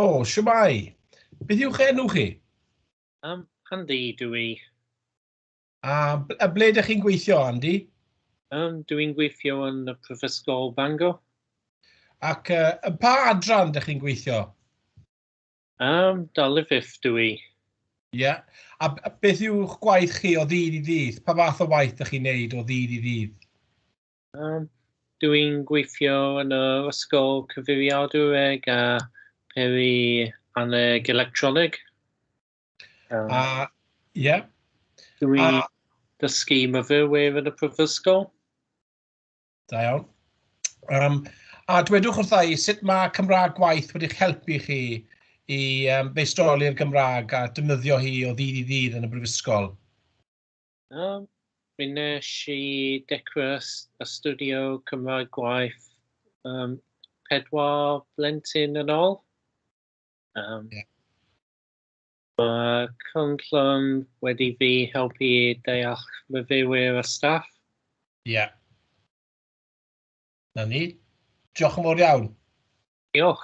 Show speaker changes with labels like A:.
A: O, shwmae? Beth yw'ch enw chi?
B: Andy dw i.
A: A ble ydych chi'n gweithio, Andy?
B: Dw i'n gweithio yn y Prifysgol Bangor.
A: Ac yn pa adran ydych chi'n gweithio?
B: Darlithydd dw i.
A: Ie. Yeah. A beth yw'ch gwaith chi o ddydd i ddydd? Pa fath o waith ydych chi'n neud o ddydd i ddydd?
B: Dw i'n gweithio yn yr Ysgol Cyfrifiadureg a Peirianneg Electronig.
A: A, ie. Yeah.
B: Dw i'n dysgu myfyrwyr yn y prifysgol.
A: Da iawn. A dwedwch wrtha i, sut mae Cymraeg Gwaith wedi'ch helpu chi i feistroli'r Gymraeg a defnyddio hi o ddydd i ddydd yn y brifysgol?
B: Mi wnes i dechrau astudio Cymraeg Gwaith 4 blentyn yn ôl.
A: Yeah.
B: Mae cynllun wedi fi helpu i deall myfyrwyr a staff.
A: Ie. Yeah. Na ni. Diolch yn fawr iawn.
B: Diolch.